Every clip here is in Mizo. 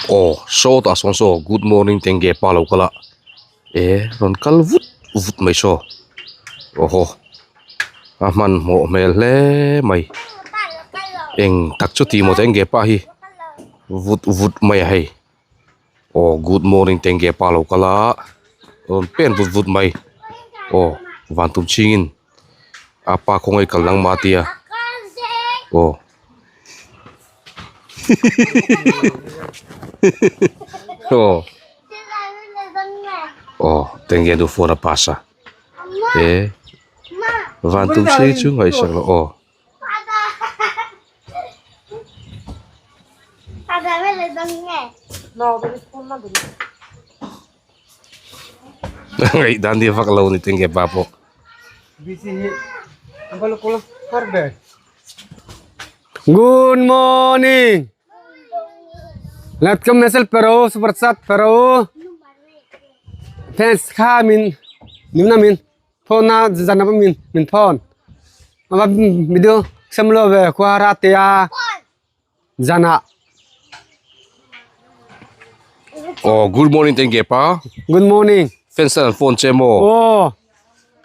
Aw sawtah sawn saw good morning tengge pa lo kal a e rawn kal vut vut mai saw aw haw a hmanhmawh hmel hle mai eng tak chu tih maw tengge pa hi vut vut mai a hei. Aw good morning tengge pa lo kal a rawn pen vut vut mai aw van tum chhingin a pa khawngaih kal nangmah a tia aw aw aw tengge nu phone a pass a e van tum chhing chu ngaihsak loh aw. Ngaih dan hi vak lo ni tengge pa pawh. Good morning. Let come message pero super chat pero. Thanks kha min nimna min phone na zan na min min phone ama video samlo ve kwara te a zana Oh good morning tengge pa good morning fans an phone che mo oh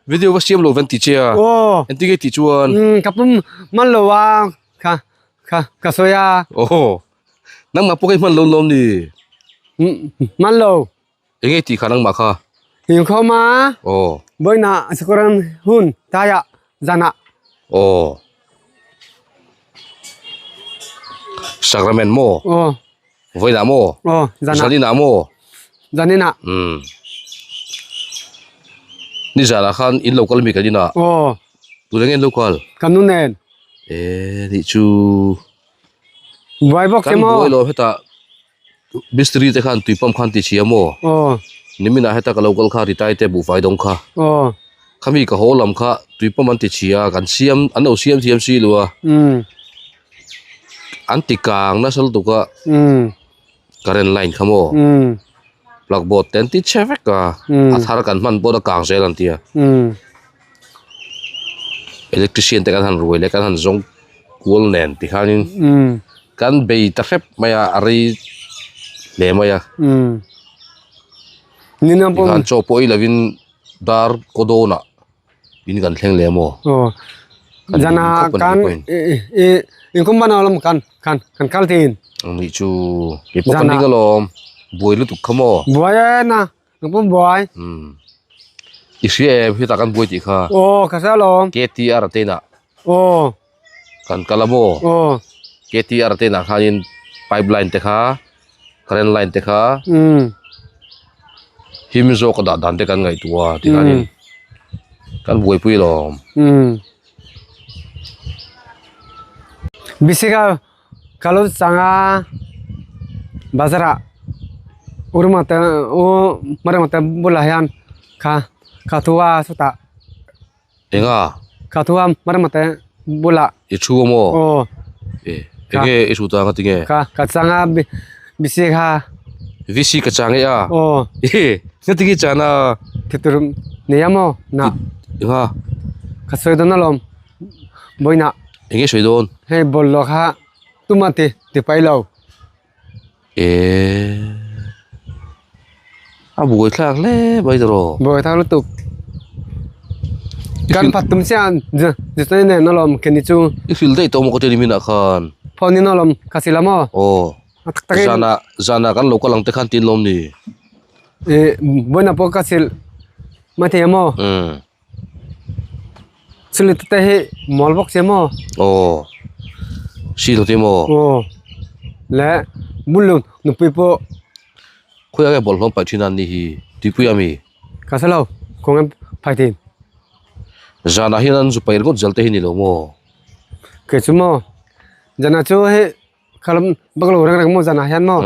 video va siam lo van ti che a oh enti ge ti chuan um kapum man lo wa kha kha ka soya oh nangmah pawh ka i hman lo lawm ni man lo Enge tih kha nangmah kha? Inkhawm a. Aw. Vawiinah sikuran hun taiah zanah. Aw. Sacrament maw? Aw. Vawiinah maw? Aw, zanah. Zaninah maw? Zaninah. Umm. Nizanah khan in lo kal mi kan inah? Aw. Tun enge in lo kal? Kan nu nen. Eh, nih chu. Buai bawk che maw? Kan buai lo hetah. Mistiri te khan tui pump khan ti chhia maw? Aw. Niminah heta ka lo kal kha Ritai te buhfai dawng kha. Aw. Khami ka haw lam kha tui pump an ti chhia kan siam an lo siam thiam si lo a. Umm. An ti kang nasa lutuk a. Umm. Current line kha maw? Umm. Plug board te an ti chhe vek a. Umm. A thar kan hman pawh a kang zel an ti a. Umm. Electrician te kan han ruai leh kan han zawng kual nen ti khanin kan bei ta hrep mai a a rei hle mai a tikhan chaw pawh ei lovin dar kaw dawnah in kan thleng leh maw nih chu keipawh kan ding alawm buai lutuk kha maw. Umm i hria em hetah kan buai tih kha. Aw ka hria alawm. KTR te inah. Aw. Kan kal a maw. Aw. KTR te inah khanin pipe line te kha current line te kha. Umm. Him zawk a dah dan te kan ngaihtuah a tikhanin kan buaipui alawm. Umm. Bisika ka lo chang a bazar ah urma te u marema te bulah hian kha ka thu a chutah enga ka thu a marema te bulah i thu a maw aw e enge i thu ta nga tinge ka ka chang a bc kha vc ka chang e a aw e nga tinge chan a thitur nei a maw na enga ka sawi dawn alawm. Vawiinah. Enge sawi dawn? Hei bawlhhlawh kha tuma ti ti pai lo. Eee a buai thlak hle mai tawh. Buai thlak lutuk. Kan phat tum chiah zirtirna nen alawm keni chu. I hrilh daih tawh maw ka ti niminah khan. Phone in alawm ka si la maw? Aw. A tak takin. Zanah zanah kan lo kal ang te khan tin lawm ni? Ee vawiinah pawh ka hrilh maithei a maw? Umm. Chuli te hi mawl bawk che maw? Aw si lo te maw? Aw le bul nupui pawh Khawi a bawlhhlawm paih thin a ni hi tuipui a mi? Ka hre lo kawng em phai thin. Zanah hian an zu paih ringawt zel te hi ni lo maw? Kei chu maw zanah chu hei khalam banglo reng reng maw zanah hian maw?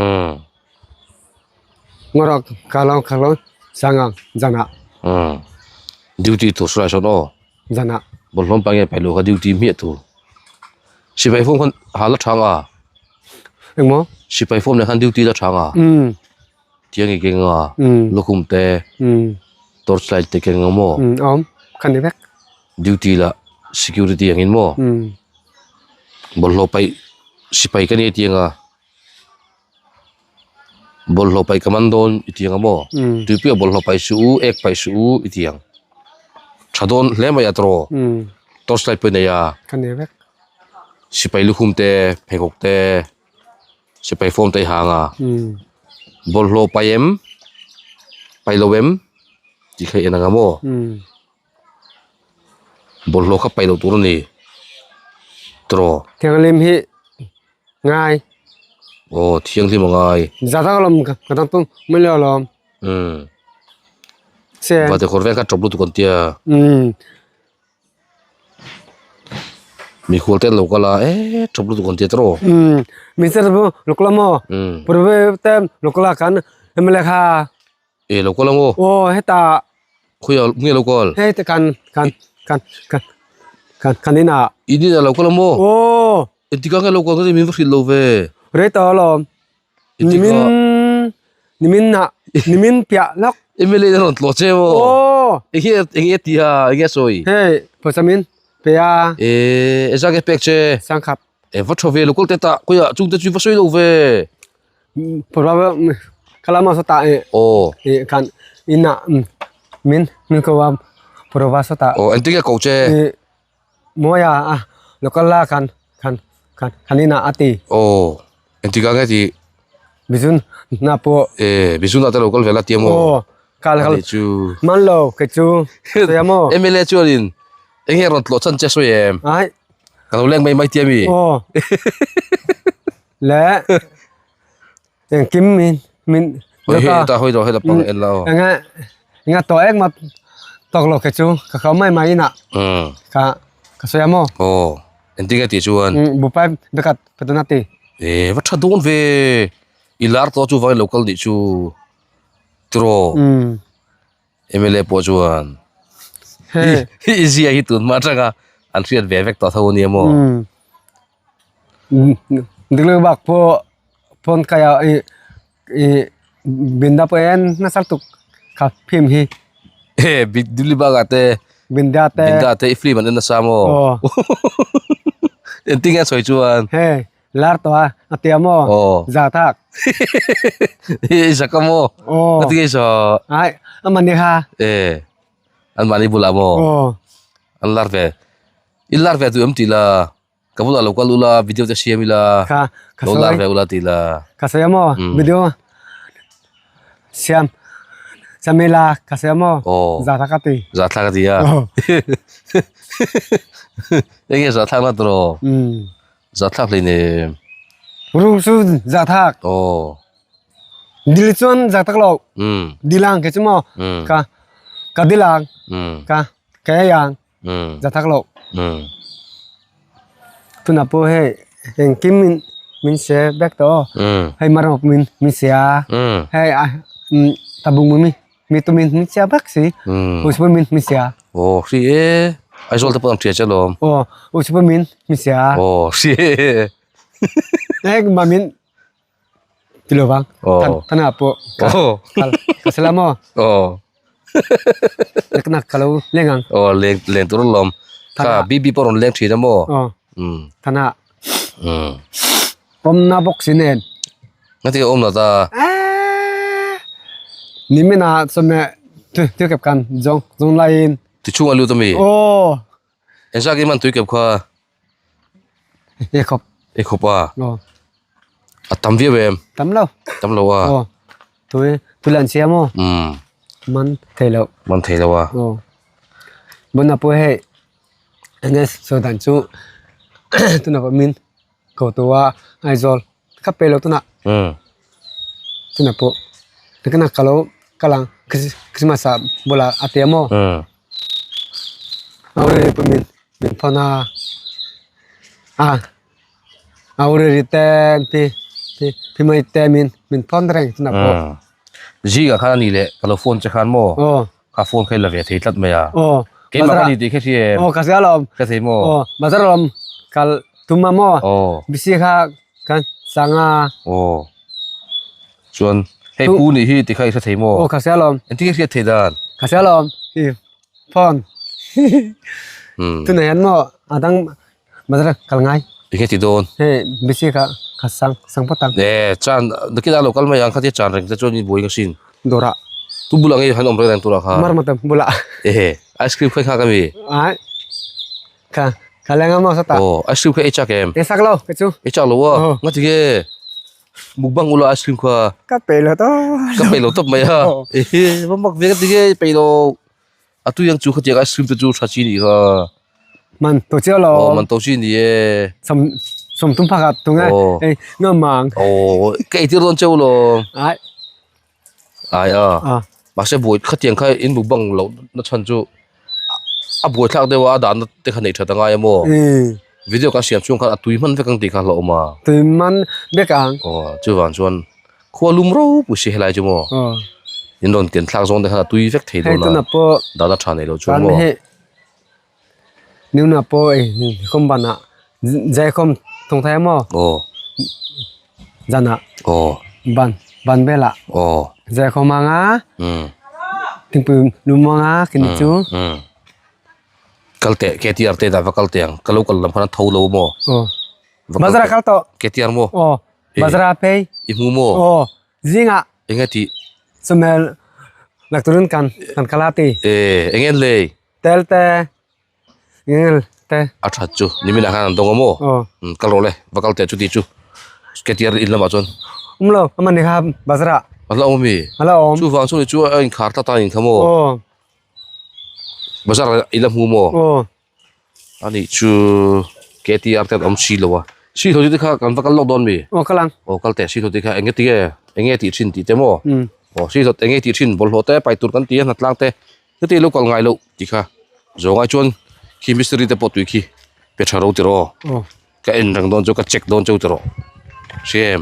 Ngawrh ka lo ka lo chang ang zanah. Duty tur hruai sawn aw. Zanah. Bawlhhlawm pa nge paih luh kha duty hmiah tur. Sipai form khan ha la thang a. Engmaw? Sipai form leh khan duty la thang a. Tiang i keng a. Lukhum te. Torch light te keng ang maw? Awm khan ni vek. Duty la security angin maw? Bawlhhlawh paih sipai ka ni a tiang a. Bawlhhlawh paih ka man dawn i ti ang a maw? Tuipuia bawlhhlawh paih suh u, ek paih suh u i ti ang. Tha dawn hle mai a tawraw. Torch light pawh i nei a. Ka nei vek. Sipai lukhum te, pheikhawk te, sipai form te i hang a. Bawlhhlawh paih em? Paih lo em? Tih kha i en ang a maw? Bawlhhlawh kha paih loh tur a ni tawraw. Thianghlim hi ngai. Aw thianghlim a ngai. Za tak alawm ka dang tum mai lo alawm. Umm. Se. Vate khawr veng kha tawp lutuk an tia. Umm. Mikhual te an lo kal a eh tawp lutuk an tia tawraw. Umm. Minister te pawh lo kal a maw? Umm. Purve te lo kal a kan mla kha. E lo kal ang aw. Aw heta. Khawiah nge lo kal? Hei te kan kan kan kan kan kan inah. In inah lo kal ang maw? Aw. Engtikah nge lo kal ka min va hrilh lo ve. Rei tawh alawm. Nimin nimin ah nimin piah lawk. MLA in a rawn tlawh che maw? Aw. Enge enge a ti a enge a sawi? Hei pawisa min pe a. E engzah nge pek che? Sangkhat. E va tha ve lo kal teh tah khawiah chungte chu va sawi lo ve. Kalama sawtah ih Aw. ih khan inah min min ko a purva sawtah Aw engtin nge ko che? ih mawia a local la khan khan khan khan inah a ti. Aw engtikah nge tih? Bizun na pawh. E bizun ah te local vel a ti a maw? Aw kal kal Ani chu. Man lo kei chu sawi a maw? MLA chuanin eng nge rawn tlawh chhan che sawi em? Ai. Ka lo leng mai mai ti a mi? Aw. Le engkim min min Hoi hei ta hoi do hei la pang en lo. Enga enga to ek ma tok lo ke chu ka khau mai mai ina. Um. Ka ka soya mo. Oh. Enting a ti chuan. Um bupai bekat patana ti. E va tha dawn ve. I lar to chu vai local nih chu. Tro. Um. MLA pawh chuan i zia hi tun hma atanga an hriat ve vek tawh tho ania maw? Diklo bak pawh phone kaia i i binda pawh en nasa lutuk kha film hi. E Diklo bak ah te Binda te Binda te i film an en nasa maw? Engtin nge a sawi chuan? Hei Lar tawh a, a tia maw? Aw. Za thak. I zak a maw? Aw. Ka ti nge saw? Ai, a mani kha. E, an mahni bulah maw? Aw. An lar ve. I lar ve duh em ti la? Ka bulah lo kal ula, video te siam ila. Kha, ka Lo lar sawi. ve ula ti la. Ka sawi a maw? Video siam, siam ila ka sawi a maw? Aw. Za thak ka ti. Za thlak a ti a. Aw. Enge za thlak na tawh? Umm. Zathlak hlei nem. Ru chu zathlak. Aw. Dil chuan zatak lo. Mm. Dilang ke chu maw. Mm. Ka ka dilang. Mm. Ka ka yang. Mm. Zatak lo. Mm. Tuna pawh hei engkim min min se vek tawh. Mm. Hei marok min min se a. Mm. Hei a tabung mi mi tu min min se vek si. Mm. Uspu min min se a. Aw hri e. Aizawl te pawh an hria che alawm. Aw uspu min min se a. Aw hri e. Ek ma min ti lo vang. Aw. Thana pawh ka Aw. ka ka sela maw. Aw. Nak nak ka lo leng ang. Aw leng leng tur alawm. Kha BB pawh rawn leng thin a maw. Aw. Um. Thana. Um. Awmna bawk si nen. Ngati awm lo ta. Eeee. Nimina chawhmeh tui kep kan zawng zawng laiin. Ti chhung a lut ami? Aw. Engzak in man tui kep kha? E khawp. E khawp a? Aw. A tam viau em? Tam lo. Tam lo a? Aw. Tui tui lan sia maw? Um. Man thei lo. Man thei lo a? Aw. Buna pawh hei enge sawi dan chu tuna pawh min Ko tua Aizawl kha pe lo tunah tunah pawh tikana ka lo kal ang Christmas ah bulah a ti a maw a uri pawh min min phone a a a uri ri te pi pi mai te min min phone reng tunah pawh. Zingah khan a ni leh ka lo phone che khan maw ka phone kha i la ve thei tlat mai a. Aw. Keimah ka ni tih kha hria em? Aw ka hria alawm. Ka thei maw? Aw bazar alawm kal tum a maw? Aw. Bisi kha kan chang a. Aw. Chuan hei pu nih hi tih kha i hre thei maw? Aw ka hria alawm. Engtin nge hriat thei dan? Ka hria alawm i phone. Tunah hian maw a dang bazar kal ngai. Enge ti dawn? Hei bisi kha kha sang sang phawt ang. E chan nakinah lo kal mai ang khatia chan reng te chuan i buai ka hrin. Dawrah. Tu bulah nge han awm reng reng turah kha? Mar matam bulah. Ehe ice cream kha i nghak ami? Ai kha kha leng a maw sawtah. Aw ice cream kha i chak em? I chak lo kei chu. I chak lo a? Nga ti nge? Mukbang ula ice cream kha. Ka peih lo tawp. Ka peih lo tawp mai a. Ehe va mak ve ka ti nge i peih lo. A tui ang chu khatiang ice cream te chu tha chi nih kha. Man to chiah lo. Aw man to chi ni e. Som som tum phakhat tung e. Ei nga mang. Aw ka eitir dawn cheu lo. Ai. Ai a. Mahse buai khatiang kha in mukbang loh na chhan chu a buai thlak deuh a a dahna te kha neih that a ngai a maw. Video kan siam chhung khan a tui hman vek ang tih kha hlauhawm a. Tui hman vek ang. Aw chuvang chuan Khua lum ropui si helai chu maw in rawn ken thlak zawng te khan a tui vek thei dawn a data tha nei lo chuan maw. Nuna pawh ei khawm banah zai khawm thawng thai maw zanah ban ban velah zai khawm anga thingpui lum anga kini chu. Kal teh KTR te dah va kal teh ang ka lo kal lam khan a tho lo maw. Bazar ah kal tawh. KTR maw. Bazar phei. I hmu maw? Aw, zingah. Enge tih? Chawhmeh lak turin kan kan kal a ti. E, enge an lei? Tel te, ngel te. A that chu, nimin ah khan an dawng a maw? Aw. Um, kal rawh le, va kal teh chuti chu. Ketiar in lamah chuan. Um lo, a man ni kha bazar ah. A la awm ami? A la awm. Chuvang chu ni chu a inkhar tlat a in kha maw? Aw. Bazar ah i la hmu maw? Aw. A nih chu KTR te an awm si lo a si lo te kha kan va kal lawk dawn mi aw kal ang aw kal teh si lo te kha eng nge ti nge eng nge tih thin tih te maw aw si lo eng nge tih thin bawlhhlawh te pai tur kan ti a hnatlang te heti lo kal ngai loh tih kha zawng ai chuan khi mistiri te pawh tui khi pe tha ro tiraw ka en reng dawn chu ka check dawn cheu tiraw hria em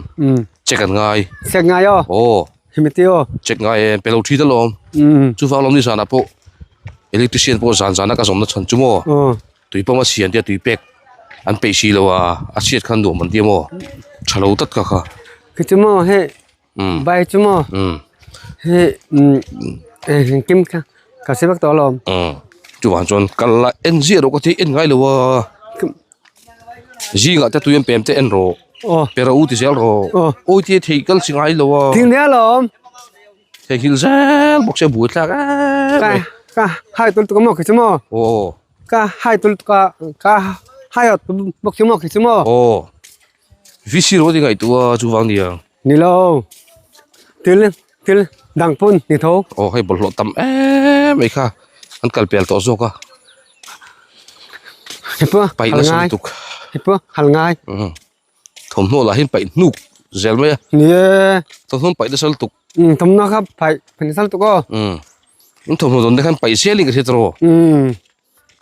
check an ngai check ngai aw aw hemi te aw check ngai em pe lo thi ta lawm chuvang lawm ni zanah pawh electrician pawh zan zana ka zawmna chhan chu maw tui pawm a siam te tui pek an peih si lo a a chhiat khan nuam an tia maw tha lo tak kha kha khi chu maw hei bai chu maw hei engkim kha ka hre vek tawh alawm chuvang chuan kal la en ziah rawh ka ti en ngai lo a zingah te tui an pem te en rawh pe rawh u ti zel rawh awi te theih kal chi ngai lo a thing nia alawm. Thei nghilh zel bawk se buai thlak em mai. Ka hai tul tuk maw khi chu maw? Aw. Ka hai tul tuk a ka hai awt bawk chu maw khi chu maw? Aw. VC ro ti ngaihtuah a chuvang nia. Ni lo. Thil thil dang pawn ni tho. Aw hei bawlhhlawh tam em mai kha an kal pel tawh zawk a. Hepa Paih nasa lutuk. Hepa hal ngai. Thawmhnaw lah hi paih hnuk zel mai a. Ni e. Thawmhnaw paih nasa lutuk. Umm thawmhnaw kha paih paih nasa lutuk aw. Umm in thawmhnaw dawn te khan paih zel in ka hria tawh. Umm.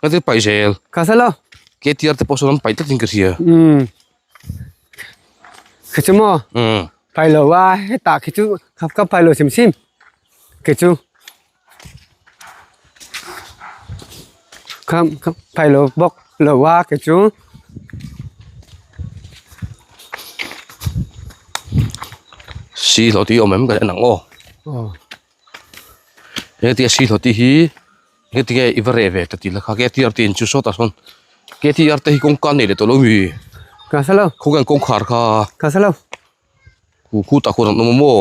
Ka ti paih zel. Ka hre lo. KTR te pawh sawn an paih tlat in ka hria. Umm. Khi chu maw? Umm. Paih lo a hetah khi chu ka paih lo hrim hrim khi chu. Ka ka paih lo bawk lo a kei chu. Si hlawh tih awm em ka en ang aw. Aw. Heti a si hlawh tih hi heti nge i va reh ve ta tih la kha KTR te in chu sawtah sawn KTR te hi kawngka nei leh tawh lo mi. Ka hre lo. Khawnge an kawngkhar kha. Ka hre lo. Khu khu tak hun an awm a maw?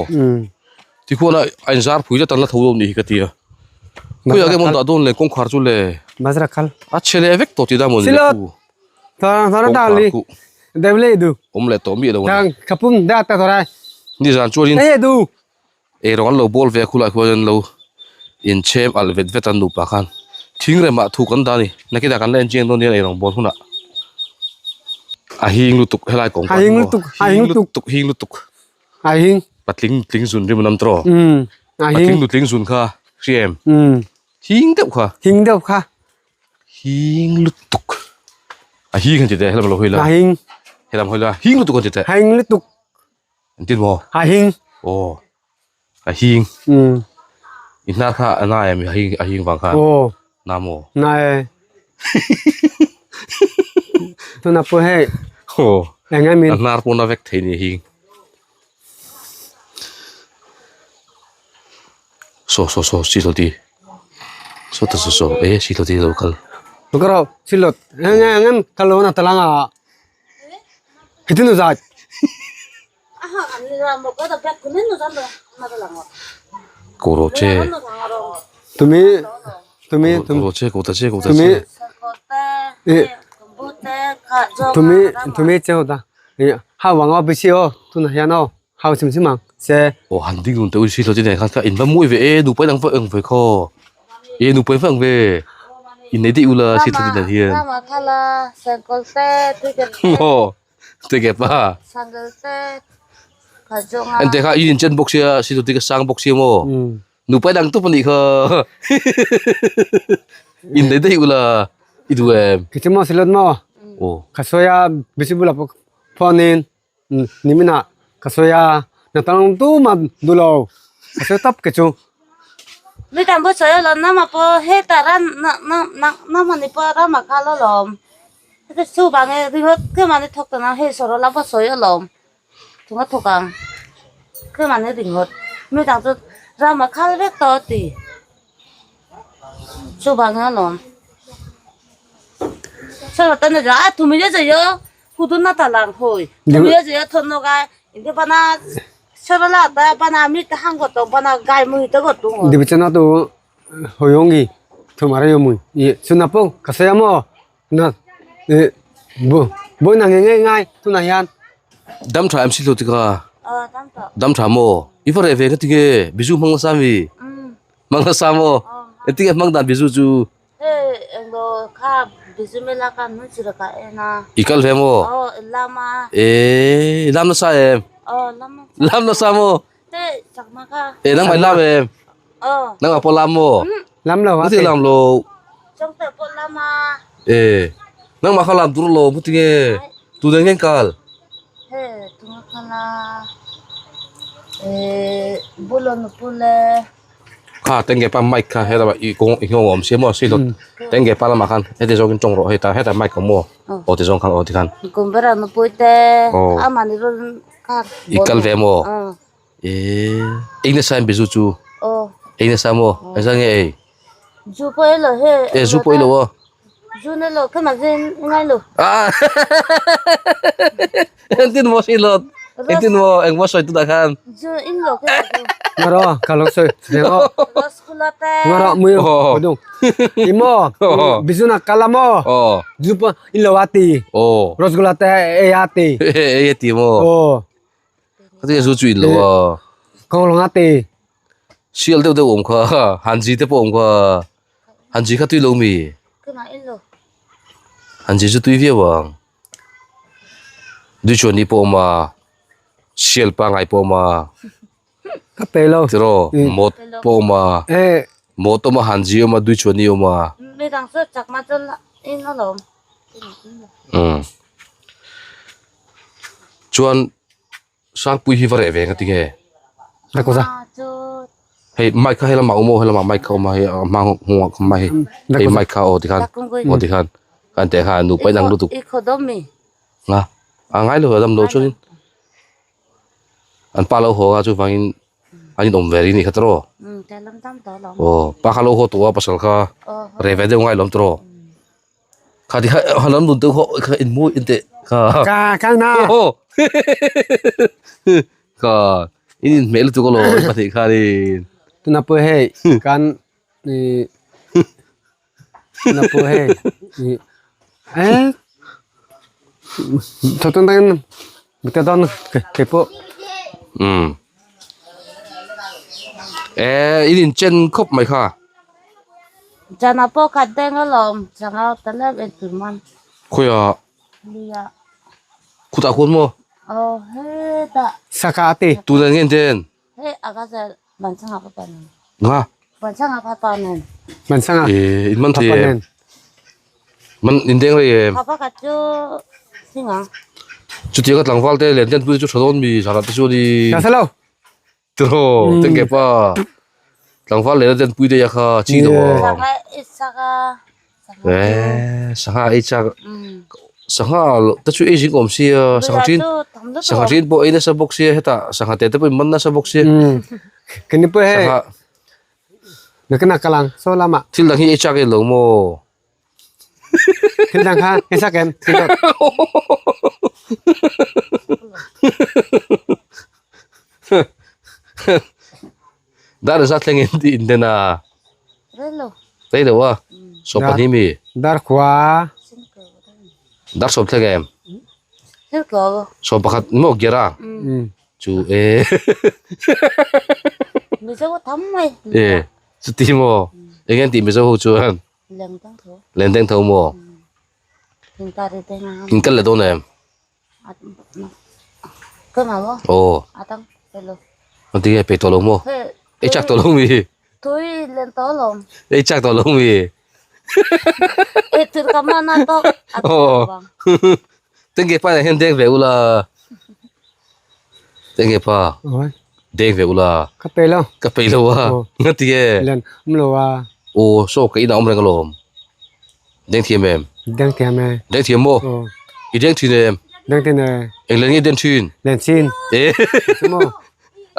Tikhuan a a inzar phui zet an la tho lo nih hi ka ti a. Khawiah nge maw dah dawn le kawngkhar chu le? Bazar kal. A chhe leh vek tawh ti da maw ni le khu. Kawngkhar khu. Awm leh tawh miah lo a ni. Nizan chuanin eirawng an lo bawl ve a khulai khuan an lo inchhem alh vet vet a nupa khan thing remah thuk an dah a ni. Nakinah kan la enchiang dawn nia eirawng bawl hunah. A hing lutuk helai kawng A hing lutuk a hing lutuk hing lutuk a hing patling tling zun rim an awm tawh um a hing patling nutling zun kha hria em um hing deuh kha hing deuh kha hing lutuk a hing han ti teh helam lo hawi la a hing helam hawi la hing lutuk han ti teh a hing lutuk an ti maw a hing aw A hing. Umm. I hnar kha a nai ami a hing a hing vang khan. Aw. Na maw? Nai e. Tuna pawh hei. Aw. Eng em in. A hnar pawh na vek thei ni a hing. Saw saw saw siloti. Saw ta saw saw e siloti lo kal. Lo kal rawh silot. Eng eng em kal lo na talanga. Hitin zat. Koroche. Tumi tumi tumi Koroche kota che kota tumi che. tumi tumi che hoda. Ha wanga bisi o tuna hian o hau sim sim ang se. O han ding nun te ui si lo che ne khan ka in va mui ve e nu pai dang va ang ve kho. E nu pai va ang ve. In nei di ula si lo che ne hian. Mo. Te ke pa. Anh te kha in chen bok sia si lo ti ka sang bok sia mo. Nu pai dang tu pani kha. In nei dei ula i du em. Kichimo silot mo. O. Kasoya bisi bula phonin nimina kasoya na tang tu ma dulo. Kasoya tap ke chu. Mi tam bu soyo lo nama po he ta ran na na na nama ni po rama kha lo lom. He su ba nge ri hot ke ma ni thok ta na he soro la po soyo lom. Tunga thokang. Ke ma ni ring hot. Mi tang chu rama kha vek to ti. Su ba nge lom. Soro ta ne ra tu mi je yo hudu na ta lang hoi. Tu mi je yo thon no ga inde pa na soro la ta pa na mi ta hang ko to pa na gai mu ta ko tu ngo. Dibichana tu hoyongi tu mara yo mui. Ye sunapo kasoya mo na e bo bo na nge nge ngai tu na hian. Dam tha em si lo ti ka. Tam to. Dam tha mo. I va re ve ka ti nge bizu mang sa mi. Mang sa mo. E ti mang dan bizu chu. He englo kha bizu me la ka nu chira ka e na. I kal ve mo. Oh lama. E lam na sa em. Oh lama. Lam na sa mo. Te chakma kha. E nang mai lam em. Oh. Nang ma po lam mo. Lam lo Mu ti lam lo. Chong te po lama. E nang ma kha lam tur lo mu ti nge. Tu den ngen kal. He tunga khala. E bulo nu pule. Kha tenge pa mic kha heta ba i kong i ngong om sia mo si lo tenge pa lama khan hete zawkin tawng rawh heta heta mic awm maw aw ti zawng khan aw ti khan Kumbera nu pui te Aw. ama ni rawn kha i kal ve maw Aw. e eng nasa in bizu chu Aw. eng nasa maw engzah nge ei Zu pawh ei lo he e zu pawh ei lo aw Zu nei lo kha mah zin ngai lo ah engtin maw si lo engtin maw engmaw sawi tunah khan Zu in lo kha mah zu Ngaro ka lo sawi reng aw. Rasgulla te Ngaro mui hodung. Imo bizu na kalamo. Aw. Zu pawh in lo a ti. Aw. Rasgulla te ei a ti. Ei a ti maw. Aw. Khatia zu chu in lo a. Kawng a ti. Sial deuh deuh awm kha, Hanji te pawh awm kha. Hanji kha tui lo mi? Hanji chu tui viau ang. Duichuani pawh awm a, sial pangngai pawh awm a. Ka pe lo. Tiraw, mawt pawh awm a. Mawt awm a, Hanji awm a, Duichuani awm a. Umm. Chuan Sangpui hi va reh ve nga tinge? Hei mic kha helamah a awm aw helamah mic kha a awm a hei a hma nghawngah kha hei hei mic kha aw tikhan aw tikhan kan teh khan nupa inang lutuk nga a ngai lo a dam lo chuanin an pa lo haw a chuvangin an inawm ve rih a ni kha tawh aw pa kha lo haw tawh a pasal kha reh ve deuh ngai lo awm tawh. Kha ti kha han lam dun deuh kha kha in mu in teh kha. Ka ka na. Kha in in hmeh lutuk alo in pahnih khan in. Tuna pawh hei kan i tuna pawh hei i eh thawtawng takin mita dawn kei pawh. Um eh in in chen khawp mai kha. Chana pawh khat deng alawm changa ta lem en tur man. Khawiah? Nia. Khutah khuan maw? Aw hetah. Saka a ti. Tuna nge an ten? He aga zel Bansanga papa nen. Nga? Bansanga papa nen. Bansanga. Eh in man thei em? Man in deng rei em? Papa khat chu singa. Chutianga tlangval te len ten pui chu tha dawn mi zan ah te chuan in. Ka salo. Tiraw tengke pa tlangval leh na pui daih a kha chi lo a. Sangha ei chak a. Eh sangha ei chak sangha te chu ei zing awm sia sangha thin sangha thin pawh ei nasa bawk sia hetah sangha te te pawh in man nasa bawk sia. Kani pawh hei nakina kalang saw lamah. Thil dang hi ei chak em lo maw? Thil dang kha i sak em? Thil dawt. Dar za thleng in in den a. Rei lo. Rei lo a. Sawm pahnih mi. Dar khua. Dar sawm thleng em? 11 maw gira? Chu e. Mizo tham mai. E chuti maw? Eng nge tih Mizo ho chuan? Lengdeng tho. Lengdeng tho maw? In kal leh dawn em? Ka ma maw? Aw. Atang hello. An ti nge pe tawh lo maw? Ei chak tawh lo mi? Tui len tawh lo. Ei chak tawh lo mi? Ei tur ka ma na tawk. Aw. Tengge pa hian deng ve ula. Tengge pa. Deng ve ula. Ka pe lo. Ka pe lo a. Nga ti nge? Len um lo a. Aw saw ka inah awm reng alawm. Deng thiam em? Deng thiam e. Deng thiam maw? Aw. I deng thin em? Deng thin e. Eng len nge den thin? Len chin. E. Maw?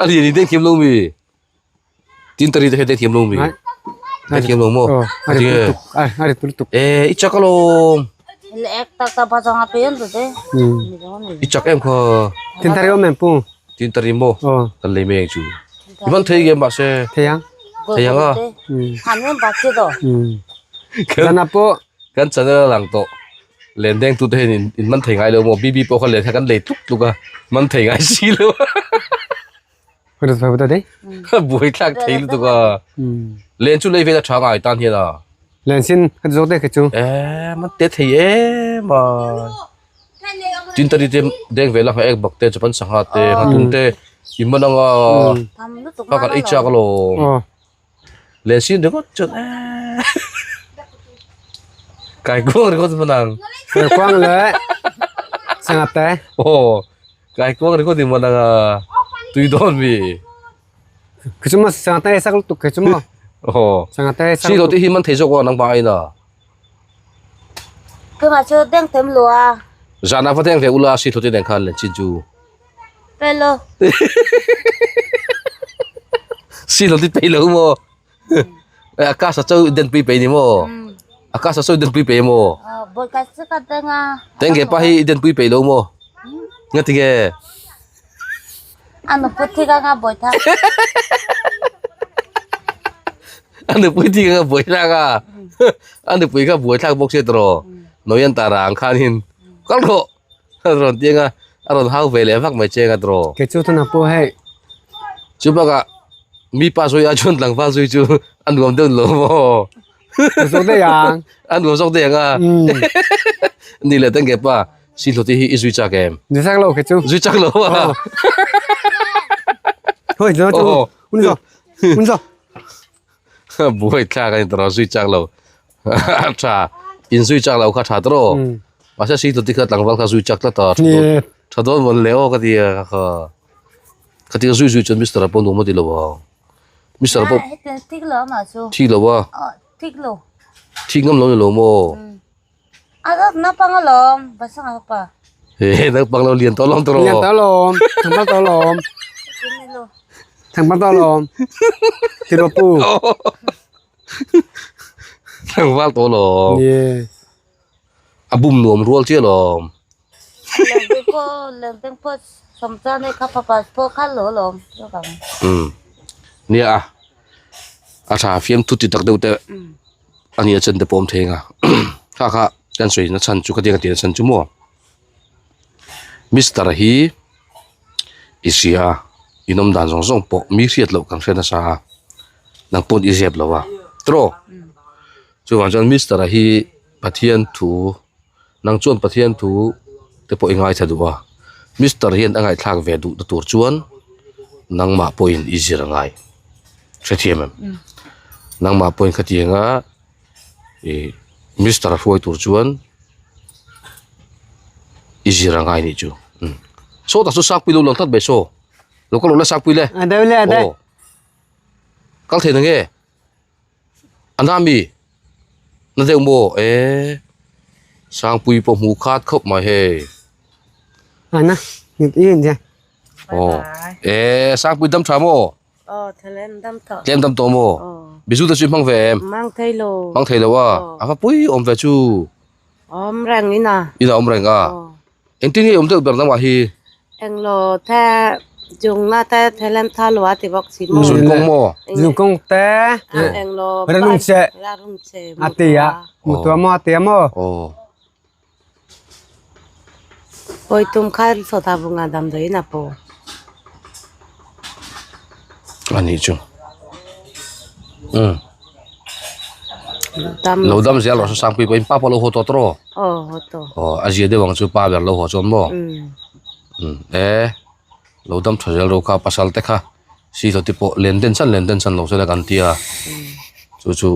A lian i deng thiam lo mi? Tin tari te kha deng thiam lo mi? Deng thiam lo maw? Aw. A rit lutuk. A rit lutuk. E, i chak alawm. Le ek tak tak pa changa pe yan tu te. I chak em kha? Tin tari om em pu? Tin tari maw? Aw. Kan lei mai ang chu. I van thei nge mahse? Thei ang. Thei ang a. Zan ah pawh. Kan channel a lang tawh. Len deng tute hian in in man thei ngai lo maw? BB pawh kha len kha kan lei tluk tluk a. Man thei ngai si lo. Buai thlak thei lutuk a. Len chu lei vel a tha ngai tan hian a. Len sin ka zawk deuh kha chu. Eh man te thei em a. Tin tari te deng ve la ek bak te Japan sangha te nghatung te i man anga ka kan ei chak alawm. Len sin ringawt chuan eee kai kuang ringawt man ang. Kai kuang leh sangha te. Aw kai kuang ringawt i man anga tui dawn mi. Khi chu maw sangha te sak lutuk khi chu maw. Aw Sangha te sak si lo te hi man thei zawk aw nangmah aina. Tunah chu deng them lo a. Zanah va deng ve ula si thawte nen khan len chin chu. Pe lo. Si lo ti pe lo maw. Akasa chau den pui pe ni maw. Akasa chau den pui pe maw. Boi ka chu ka deng a. Teng ke pa hi den pui pe lo maw. Nga ti nge. Anu puthi ka nga boi tha. Anu pui thi ka nga boi thlak a. Anu pui kha buai thlak bawk se tawh. Noyan tara ang khanin kal rawh a rawn ti anga a rawn hau ve leh vak mai che anga tawh. Kei chu tunah pawh hei. Chu bakah mi pa zui a chuan tlangval zui chu a nuam deuh lo maw. A zawk daih ang. A nuam zawk daih ang a. Ni leh tengge pa si hlawti hi i zui chak em? Zui chak lo kei chu. Zui chak lo a. Hoi zo chu. Un zo. Un zo. Buai thlak a ni tawh zui chak lo. A tha. In zui chak lo kha tha tawh rawh. Mahse si hlawti kha tlangval kha zui chak tlat a. Tha dawn mawn le aw ka ti a kha. Khatia zui zui chuan Mister a pawh nuam a ti lo ang. Mister pawh Thik lo ama chu. Thik lo a. Thik lo. Thik ngam lo ni lo maw? A rak naupang alawm basang a pa. He naupang lo lian tawh alawm tawh rawh. Lian tawh alawm. Thangpang tawh alawm. Thangpang tawh alawm. Tiraw pu. Thangval tawh alawm. Ye. A bum nuam rual chiah alawm. Lengdeng pawh lengdeng pawh sawmcha nei kha fapa pawh kha lo alawm chuvang. Umm nia a a tha fiam thu ti tak deuh te a nia chen te pawh awm thei ang a kha kha kan sawi na chhan chu khatiang a tih na chhan chu maw Mister hi i hria a in awm dan zawng zawng pawh mi hriat loh kan hria nasa a nang pawn i zep lo a tiraw chuvang chuan Mister a hi Pathian thu Nang chuan Pathian thu te pawh i ngaithla duh a, Mister hian a ngaihthlak ve duh na tur chuan nangmah pawhin i zir a ngai. Hrethiam em? Nangmah pawhin khatianga ih Mister a hruai tur chuan i zir a ngai nih chu. Saw tak chu Sangpui lo lang tlat mai saw. Lo ka lo la Sangpui le. A deuh le a deuh. Aw. Kal thei na nge? A na mi? Na deuh maw? E Sangpui pawh hmuh khat khawp mai hei. A na, ngit i in che. Aw, e Sangpui dam tha maw? Aw, tlem dam tawh. Tlem dam tawh maw? Aw. Bizu te chu i hmang ve em? Hmang thei lo. Hmang thei lo a? A va pui awm ve chu. Awm reng ina. Ina awm reng a. Engtin nge awm deuh ber nangmah hi? Englo te jungna te thelem tha lua ti bawk si maw? Zun kawng maw? Zun kawng te. Englo Ranung che. Ranung che. A ti a. Mutua maw a ti a maw? Aw. Pawi tum kha sawta bunga damdawiin a paw. Anih chu. Umm. Dam. Lo dam zel rawh Sangpui pawhin pa pawh lo haw tawh tawh rawh. Aw haw tawh. Aw a zia deuh ang chu pa ber lo haw chuan maw. Umm e lo dam tha zel rawh kha pasal te kha si hlawh te pawh len den chan len den chan lo sela kan tia chu chu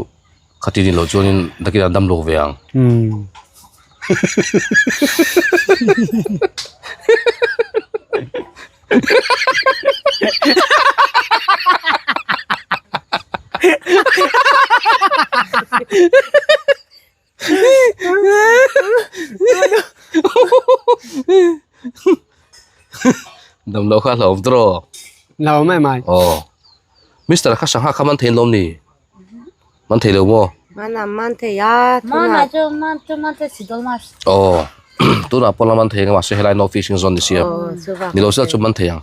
khati ni lo chuanin nakinah dam lo ve ang. Umm. Dam lo kha hlauhawm tawh. Hlauhawm em ai. Aw. Mister kha sangha kha man thei an lawm ni? Man thei lo maw? Man a man thei a. Man a chu man chu man thei si dawn ma. Aw. Tunah pawh la man thei ang mahse helai no fishing zone ni sia. Ni lo sela chu man thei ang.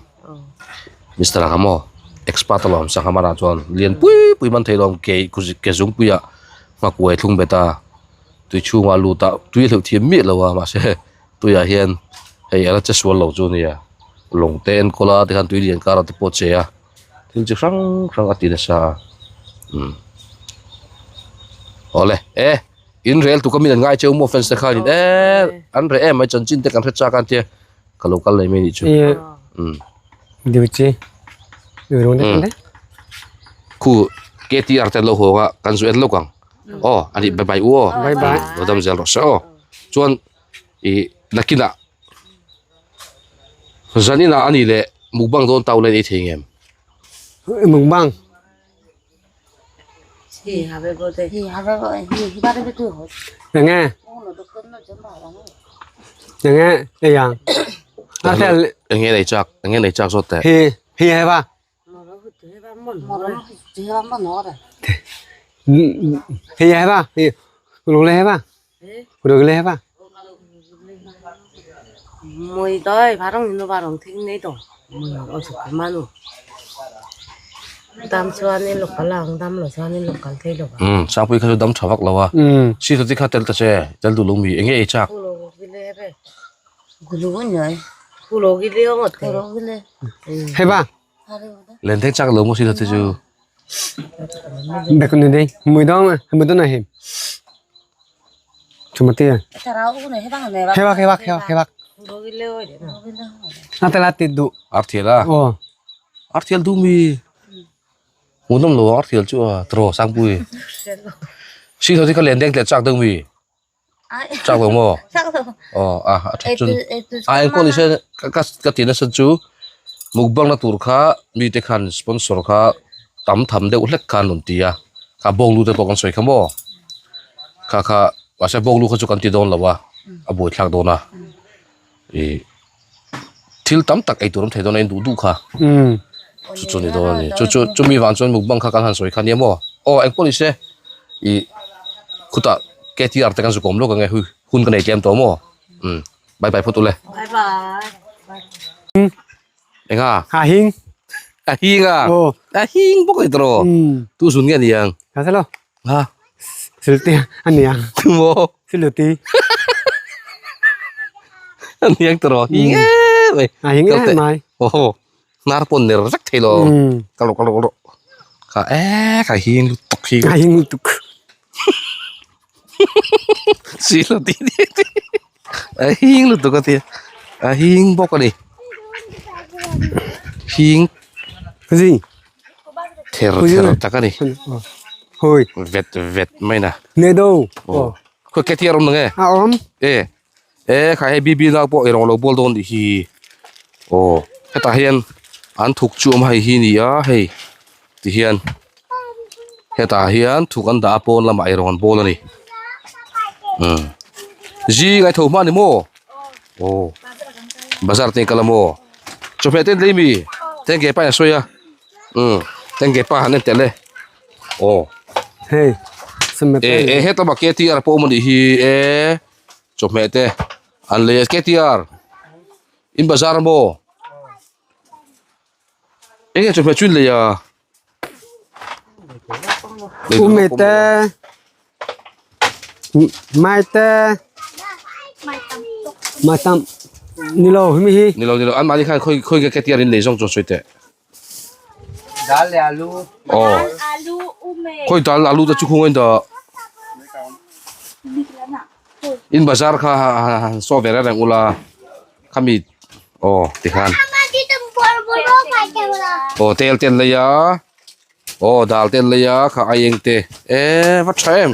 Mister ang maw expert alawm sangha manah chuan lian pui pui man thei lawm ke ke zungpuiah nghakuai thlung bet a tui chhungah lut a tui a hleuh thiam miah lo a mahse tuiah hian hei a la che sual lo chu ania lawng te enkawl a tikhan tui lian karah te pawh a che a. Thil chi hrang hrang a ti nasa a umm awle e in rel tuk a min an ngai cheu maw fans te khanin e an reh em mai chanchin te kan hre chak a tia ka lo kal leh mai anih chu umm Duty khu KTR te an lo hawng a kan zu en lawk ang aw a nih bye bye u aw Bye bye. Lo dam zel rawh se aw chuan ih nakinah Zaninah a nih leh mukbang dawn tau la in ei thei ngem? Mukbang. Enge? Enge ei ang? Enge nei chak? Enge nei chak zawt teh? Hi hi hai ba. Hi hai ba. Hi lu le hai ba. Lu le hai ba. Mui doi barong inu barong thing nei do. Mui o chu manu. Dam chuan in lokal ang dam lo chuan in lokal thei lo. Um sangpui kha chu dam tha vak lo a. Si tati kha tel ta che tel duh lo mi enge ei chak. Hei ba. Len theng chak lo maw si tati chu. Bekun ni dei. Mui dong mui dong na him. Chumati. Hei bak hei bak hei bak hei bak. Na tela ti du. Arthial a. Oh. Arthial du mi. Hmuhnawm lo ang arthial chu a tiraw Sangpui. Si tati kha len deng tle chak deuh mi. Chak lo maw? Aw a a that chun. A enkawl ni se ka ka ka ti nasa chu mukbang na tur kha mite khan sponsor kha tam tham deuh hlek khan rawn ti a kha bawng lu te pawh kan sawi kha maw kha kha mahse bawng lu kha chu kan ti dawn lo a a buaithlak dawn a ih thil tam tak ei tur awm thei dawn a in duh duh kha chu chu ni dawn a ni chu chu chumi vang chuan mukbang kha kan han sawi kha nia maw aw engpawh ni se ih khutah K T R te kan zuk awm lawk ang e hui hun ka nei tlem tawh maw umm bye bye phawt ule enga a hing a hing a a hing bawk a ni tawh tu zun nge a ni ang ha Siluti a ni ang maw Siluti a ni ang tawh hing em mai a hing em mai aw hnar pawh ner vek thei lo ka rawh ka rawh ka rawh kha e ka hing lutuk hi a hing lutuk Siluti a hing lutuk a tia a hing bawk a ni hing Ther ther tak a ni. Hoi. Vet vet mai na. Ne do. Oh. Khoi ke thiar awm nge? A awm. E. E khai hei BB nau pawh ei rawng lo bawl dawn tih hi. Oh. Hetah hian an thuk chu awm hei hi ni a hei ti hian hetah hian thuk an dah a pawn lamah ei rawng an bawl a ni. Umm. Zing ai tho hma ni maw? Oh. Bazar te kal a maw? Chawhmeh te an lei mi? Tengge pa in a sawi a. Umm tengge pa han en tel e aw hei e e hetah mah K T R pawh awm a nih hi e. Chawhmeh te an lei a KTR in bazar maw eng nge chawhmeh chu in lei a Ume te mai te mai tam ni lo hemi hi ni lo ni lo an mahni khan khawi khawi nge KTR in lei zawng chuan sawi teh Dal leh alu. Aw. Khoi dal alu te chu khung in dah. In bazar kha han saw ve reng ula khami aw tikhan. Aw tel ten lei a. Aw dal ten lei a kha aieng te. E va tha em.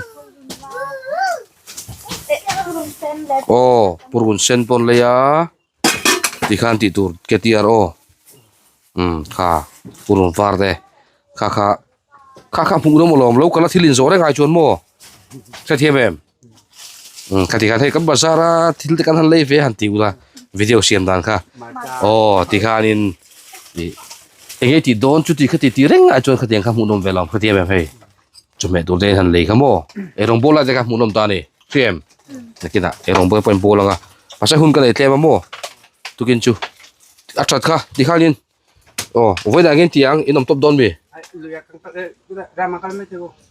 Aw purun sen pawn lei a. Tikhan tih tur KTR aw umm kha purun var te kha kha kha kha hmuh nawm alawm lo kal a thil inzawh reng ai chuan maw hrethiam em umm kha tikhan hei kan bazar a thil te kan han lei ve a han tih ula video siam dan kha aw tikhanin ih eng nge tih dawn chuti khati tih reng ai chuan khatiang kha hmuh nawm ve lo hrethiam em hei. Chawhmeh tur te han lei kha maw eirawng bawl lai te kha hmuh nawm ta a ni hria em nakinah eirawng bawl pawh in bawl ang a mahse hun ka nei tlem a maw tukin chu a that kha tikhanin aw vawiinah hian ti ang in awm tawp dawn mi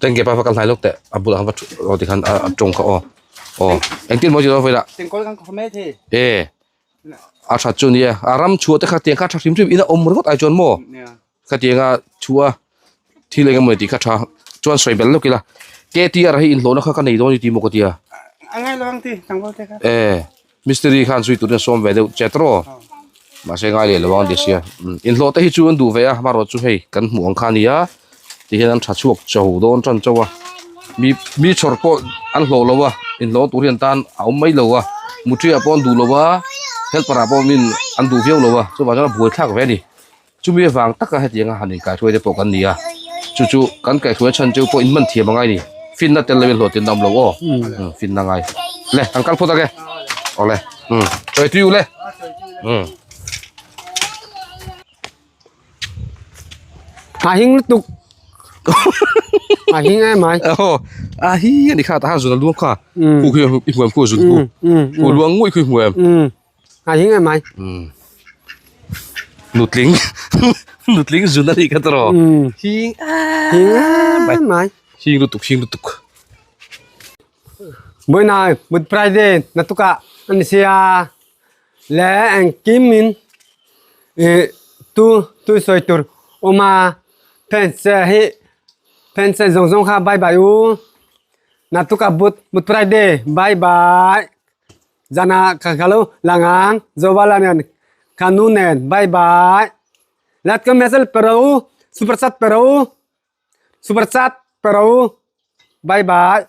tengge pa va kal hnai lawk teh a bulah khan va aw tikhan a tawng kha aw aw engtin maw ti dawn vawiinah e a that chu nia a ram chhuah te kha tiang kha a tha hrim hrim in a awm ringawt ai chuan maw. Khatianga thu a thil eng emaw tih kha tha chuan sawi belh lawk ila KTR hi inhlawhna kha ka nei dawn i ti maw ka tia e mistiri khan zui turin a sawm ve deuh che tawh mahse ngai leh lo ang ti sia inhlawh te hi chu an duh ve a amaherawh chu hei kan hmuh ang kha a nia ti hian an tha chhuak cho dawn tan chauh a mi mi chhawr pawh an hlawh lo a inhlawh tur hi an tan a awm mai lo a mutri ah pawh an duh lo a helper ah pawh min an duh viau lo a chuvang chuan a buaithlak ve a ni. Chumi avang taka hetianga han inkaihruai te pawh kan ni a, chu chu kan kaihruai chhan chu pawh inman thiam angai ni, finna tel loin hlawhtinna awm lo aw, finna ngai. Le, kan kal phawt ange, awle, chawi tui u le. A hing lutuk, a hing em ai. Aw, a hi a ni kha, tahan zun a luang kha, khu khi i hmuam khu zun khu, khu luang ngawih khu i hmuam. A hing em ai. Nutling nutling zun a nih kha tawh hing hing em mai. Hing lutuk hing lutuk. Buaina Good Friday natuka an sia le engkim in tu tu sawi tur awma fans hi fans zawng zawng kha bye bye u natuka Good Friday bye bye. Zana ka kalo langang Zobala nen ka nu nen bye bye. Let ka message pero super chat pero super chat pero bye bye.